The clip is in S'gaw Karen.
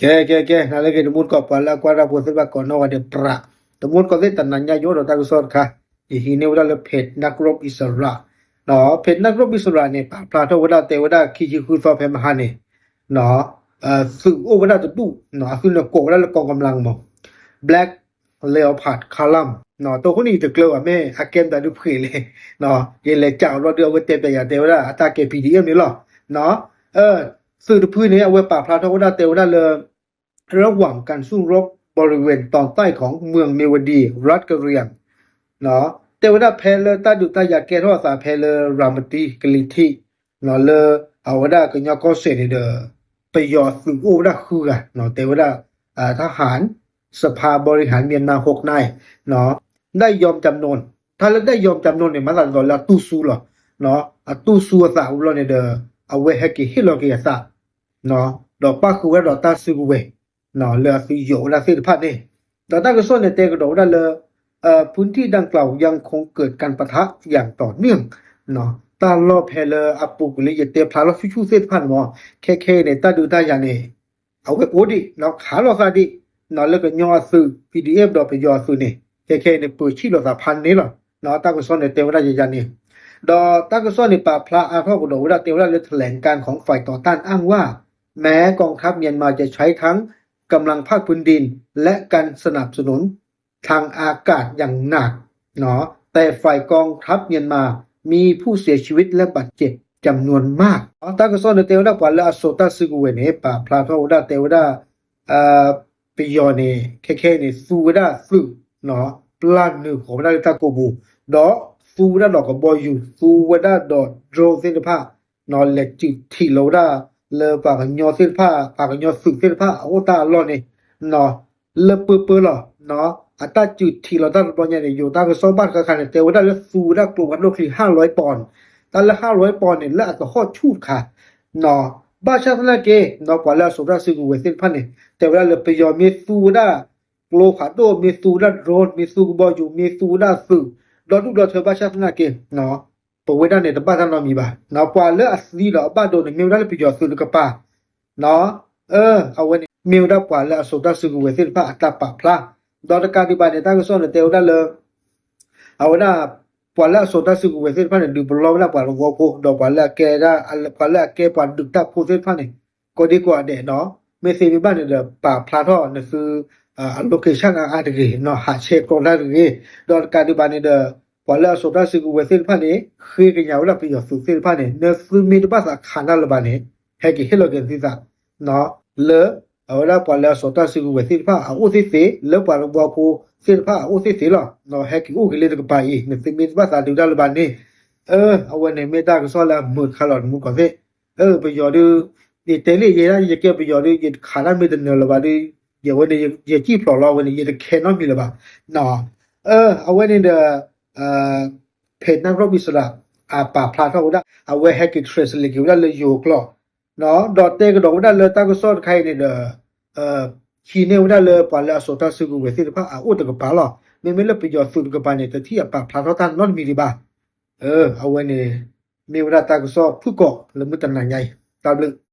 ကဲ ကဲ ကဲ နၤလၢက့ၤ တမူတကိး ပှၤလၢအကွၢ်တၢ်ဖိသ့ၣ်တဖၣ်ကိးနီၢ်ဂၤဒဲး ပြး တမူတကိးသ့ၣ် တနၤညါယအိၣ်ဒီးတၢ်ကစီၣ်တခါ, ယဟံးန့ၢ်ဝဲဒၣ်လၢ ဖဲးနၢၣ်ရိၣ်အံၣ်စရး, ဖဲးနၢၣ်ရိၣ် အံၣ်စရးန့ၣ် ပာ်ဖျါထီၣ်ဝဲဒၣ် တဲဝဲဒၣ်ခံဆံဃုသီ ဖဲမဟါန့ၣ် သုးအိၣ်ဝဲဒၣ်တဒူၣ်, အသုးန့ၣ်ကိးဝဲဒၣ်လၢ กองกำลัง မး Black Leopard Column, တိၢ်ဃိန့ၣ် ယတကျၢၤဘၣ် မ့ၢ်အကဲမတၤဒုးဖှ့းလဲၣ်, ယလဲၤကးအီၤဘျီဒီး အဝဲတဲပျးယၤ တဲဝဲဒၣ်အတၢ်ကဲ ပီၣ်ဒံၣ်အ့ၣ် န့ၣ်လီၤ. သုးတဖုန့ၣ် အဝဲပာ်ဖျါထီၣ်ဝဲဒၣ် တဲဝဲဒၣ်လၢ ระหว่างการสู้รบบริเวณตอนใต้ของเมืองเมียวดี รัฐกะเหรี่ยง တဲဝဲဒၣ်ဖဲလၢတၢ်ဒုးတၢ်ယၤကဲထီၣ်အသးဖဲလၢ ရၤမတံ ကလံၤထံး လၢအဝဲဒၣ်ကညီကီၢ်စဲၣ်န့ၣ်ဒီး ပယီၤသုးအိၣ်ဝဲဒၣ်ဃုဂၤ, တဲဝဲဒၣ် ทหารสภาบริหารเมียนมาหกนาย ได้ยอมจำนน တၢ်လၢ ได้ยอมจำนน န့ၣ် မၤသးဒ်သိးလၢအတူၢ်ဆူလီၤ. အတူၢ်ဆူအသးဝံၤလီၤန့ၣ်ဒီး အဝဲဟဲက့ၤဟ့ၣ်လီၤက့ၤအသး ဒီးပၣ်ဃုာ်ဝဲဒၣ်ဒီးတၢ်စုကဝဲၤ လၢအသုးယိာ်ဝဲဒၣ်သ့ၣ်တဖၣ်န့ၣ်, ဒီးတၢ်ကစီၣ်န့ၣ်တဲကဒီးဝဲဒၣ်လၢ พื้นที่ดังกล่าวยังคงเกิดการปะทะอย่างต่อเนื่อง တၢ်လီၢ်ဖဲလၢအပူၤကွံာ်လၢယတဲဖျါလီၤဆူၣ်ဆူၣ်သ့ၣ်တဖၣ်န့ၣ်မး, ခဲခဲအံၤန့ၣ် တၢ်ဒုးတၢ်ယၤန့ၣ် အဝဲအိၣ်ဒံး ခးလိာ်သးဒံး လၢကညီအသုး ပီၣ်ဒံၣ်အ့ၣ် ဒီးပယီၤအသုးန့ၣ် ခဲခဲအံၤန့ၣ် ပၢၤဆံၣ်လိာ်သးဖးန့ၣ်လီၤ. တၢ်ကစီၣ်န့ၣ်တဲဝဲဒၣ်ယၤန့ၣ်, ဒီးတၢ်ကစီၣ်န့ၣ် ပာ်ဖျါအါထီၣ်ကဒီးဝဲဒၣ် တဲဝဲဒၣ်လၢ แถลงการณ์ของฝ่ายต่อต้านอ้างว่า แม้กองทัพเมียนมาจะใช้ทั้งกำลังภาคพื้นดิน และการสนับสนุนทางอากาศอย่างหนัก แต่ฝ่ายกองทัพเมียนมามีผู้เสียชีวิตและบาดเจ็บจำนวนมาก တၢ်ကစီၣ်န့ၣ်တဲဝဲဒၣ် ပှၤလၢအစိာ်တၢ်စုကဝဲၤန့ၣ် ပာ်ဖျါထီၣ်ဝဲဒၣ် တဲဝဲဒၣ် ပယီၤန့ၣ် ခဲခဲအံၤန့ၣ် သူဝဲဒၣ်သုး ပျၢ်နုာ်ဃီၤဝဲဒၣ်လၢတၢ်ကိးပူၤ, ဒီးသူဝဲဒၣ်ဒီးကဘီယူၤ သူဝဲဒၣ်ဒီး drone သ့ၣ်တဖၣ် လဲၤစုးထံးလီၤဝဲဒၣ် လၢပှၤကညီသ့ၣ်တဖၣ် ပှၤကညီသုးသ့ၣ်တဖၣ် အအိၣ်တၢ်အလီၢ်န့ၣ် လၢပၢပၢလီၤ. အတၢ်စုးထံးလီၤတၢ်တဘျီညါန့ၣ် ယိၤတၢ်ကစီၣ်ဘၣ်တခါခါန့ၣ် တဲဝဲဒၣ်လၢသူဝဲဒၣ်ကျိဖးဒိၣ်ချံ ห้าร้อยปอนด์, တၢ်လၢ ห้าร้อยปอนด์ န့ၣ် လၢအကဟီၣ်ဆူၣ်တခါ ဘၣ်ဆၣ်သနာ်က့ ပှၤလၢအစိာ်တၢ်စုကဝဲၤသ့ၣ်တဖၣ်န့ၣ် တဲဝဲဒၣ်လၢပယီၤမ့ၢ်သူဝဲဒၣ် ကျိဖးဒိၣ် မ့ၢ်သူဝဲဒၣ် drone မ့ၢ်သူကဘီယူၤ မ့ၢ်သူဝဲဒၣ်သုး ဒီဒူၣ်ဒီထၢ ဘၣ်ဆၣ်သနာ်က့ ပဝဲဒၣ်န့ၣ် တဘၣ်တၢ်နီတမံၤဘၣ်. ပှၤလၢအသံဒီးအဘၣ်ဒိန့ၣ် မ့ၢ်ဝဲဒၣ်လၢပယီၤသုးတကပၤ အဝဲန့ၣ် မ့ၢ်ဝဲဒၣ်ပှၤလၢအစိာ်တၢ်စုကဝဲၤသ့ၣ်တဖၣ်အတၢ်ပာ်ဖျါ, ဒီးတကးဒံးဘၣ်န့ၣ် တၢ်ကစီၣ်န့ၣ်တဲဝဲဒၣ်လၢ အဝဲဒၣ် ပှၤလၢအစိာ်တၢ်စုကဝဲၤသ့ၣ်တဖၣ်န့ၣ် ဒုးပလီၢ်ဝဲဒၣ်ပှၤတဝီဖိ ဒီးပှၤလၢအကဲဒၣ် ပှၤလၢအကဲပှၤဒုးတၢ်ဖိသ့ၣ်တဖၣ်န့ၣ် ကိးဒံကိးဂၤဒဲးနီၤ, မ့ၢ်သ့မ့ၢ်ဘၣ်န့ၣ်ဒီး ပာ်ဖျါထီၣ်နသု အ location အါအါတဂ့ၤနီၤ, ဟးဆှဲးကျိးတၢ်တဂ့ၤ, ဒီးတကးဒံးဘၣ်န့ၣ်ဒီး ပှၤလၢအစိာ်တၢ်စုကဝဲၤသ့ၣ်တဖၣ်န့ၣ် ဃ့ကညးဝဲဒၣ်ပယီၤသုးသ့ၣ်တဖၣ်န့ၣ် နသုမ့ၢ်တဘၣ်သးခးတၢ်လၢၤဘၣ်န့ၣ် ဟဲက့ၤဟ့ၣ်လီၤက့ၤနသုသး လၢ အဝဲဒၣ်ပှၤလၢအစိာ်တၢ်စုကဝဲၤသ့ၣ်တဖၣ်အအိၣ်သ့ၣ်သ့, လၢပှၤတဝီဖိသ့ၣ်တဖၣ်အအိၣ်သ့ၣ်သ့လီၤ. ဟဲက့ၤအိၣ်က့ၤလၢတကပၤအံၤ နသုမ့ၢ်တဘၣ်သးဒုးတၢ်လၢၤဘၣ်န့ၣ်, အဝဲန့ၣ်မ့ၢ်တၢ်ကစီၣ်လၢအမုာ်တခါလီၤ တမူတကိးသ့ၣ်, ပယီၤဒုး ယတဲလံယဲဒၣ် ယကဲပယီၤဒုး ယခးတၢ်မ့ၢ်တနၢၤလၢၤဘၣ်ဒုး ယဝဲန့ၣ် ယစံၣ်ဖျိးလီၤ အဝဲန့ၣ် ယတခဲနီတမံၤလၢၤဘၣ်. အဝဲန့ၣ်ဒီး ဖဲးနၢၣ်ရိၣ်အံၣ်စရး အပာ်ဖျါထီၣ်ဝဲဒၣ် အဝဲဟဲက့ၤ translate က့ၤဝဲဒၣ်လၢယိၤကျိာ် ဒီးတဲကဒီးဝဲဒၣ်လၢတၢ်ကစီၣ်တခါအံၤန့ၣ်ဒီး ဟံးန့ၢ်ဝဲဒၣ်လၢပှၤလၢအစိာ်တၢ်စုကဝဲၤသ့ၣ်တဖၣ်အအိၣ်တကပၤလီၤ. မ့မ့ၢ်လၢပယီၤသုးတကပၤန့ၣ် တထံၣ်အပာ်ဖျါထီၣ်တၢ်နီတမံၤဒံးဘၣ်. အဝဲန့ၣ် မ့ၢ်ဝဲဒၣ်တၢ်ကစီၣ်ဖုၣ်ကိာ်လၢမုၢ်တနၤညါအံၤ တၢ်ဘျုး